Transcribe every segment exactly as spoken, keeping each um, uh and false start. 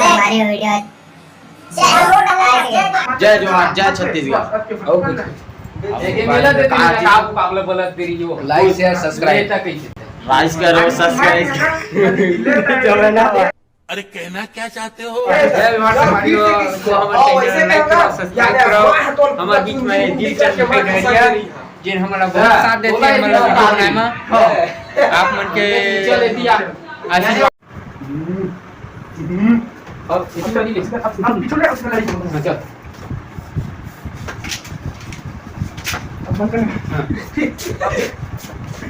हमारी वीडियो। जय जोहार, जय छत्तीसगढ़। और कुछ? Like, share, subscribe। Like करो, subscribe। अरे कहना क्या चाहते हो? जय विभाग संगवारी हो, तो हमर channel ला like करो, subscribe करो। हमर बीच में दिलचंद भाई डहरिया, जिन हमला बहुत साथ देथे, हमला video बनाए में। आप मन के आशीर्वाद। अब इसमें नहीं ले। अब पीछे ले, उसमें नहीं। अच्छा। अब बंद कर। हाँ।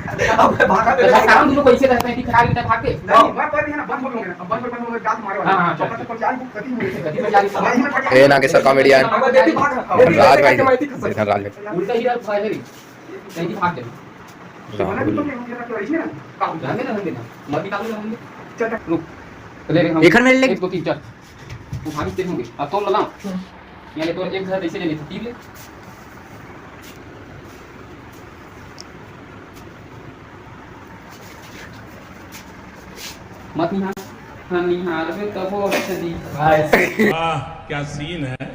अब भागा तो दे। साउंड लोग कैसे रहते हैं कि खराब इतना भाग के? नहीं, मैं कर दिया ना, बंद हो गया ना। अब बंद, बंद हो गया, जात मारे वाला। हाँ, हाँ, चल। पकड़, पकड़, जान को कति हुई। कति बजा रही? वही में फट ए, नागेश्वर comedian। अब देखी भाग। राज भाई। इधर राज भाई। उल्टा ही राज भाई है। कहीं की भाग जाए। राहुल। रहने दो, रहने दो। मत निकालो, रहने दो। चल, चल। रुक। ले रे, हम एखर में ले। एक, दो, तीन, चार। वो भाभी तेज होंगे। अब तोल लगाओ। हम्म। या ले तो एक घर ऐसे ले ले, तीन ले। मत निहार। हाँ, निहार बे, तब वो अच्छा दी। वाह, क्या सीन है।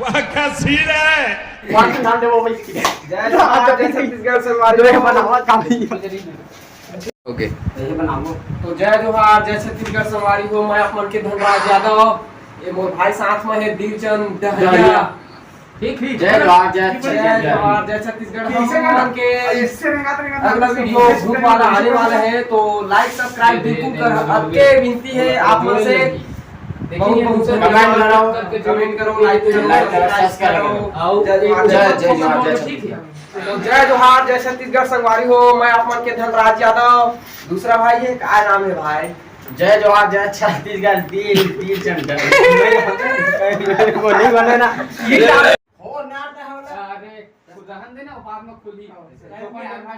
वाह, क्या सीन है। वाह, ध्यान दे, वो वही सीन है। जय जोहार, जय छत्तीसगढ़ संगवारी हो। बनावा काफी। OK। यही बनाओ। तो जय जोहार, जय छत्तीसगढ़ संगवारी हो, मैं आप मन के धनराज यादव, ये मोर भाई साथ में है दीपचंद डहरिया। डहरिया। ठीक, ठीक। जय जोहार, जय छत्तीसगढ़। जय जोहार, जय छत्तीसगढ़। हम मन के अगला video भूत वाला आने वाला है, तो like subscribe बिल्कुल कर, आपके विनती है आप मन से। बहुत, बहुत comment करो, comment करो, like करो, subscribe करो। जय जोहार, जय छत्तीसगढ़। तो जय जोहार, जय छत्तीसगढ़ संगवारी हो, मैं आप मन के धनराज यादव। दूसरा भाई है, का नाम है भाई? जय जोहार, जय छत्तीसगढ़, दीपचंद। वो नहीं बने ना। ये क्या? हो ना, ना, हो ना। अरे, खुद रहन देना, बाद में खुली। हाँ, तो यार, भाई,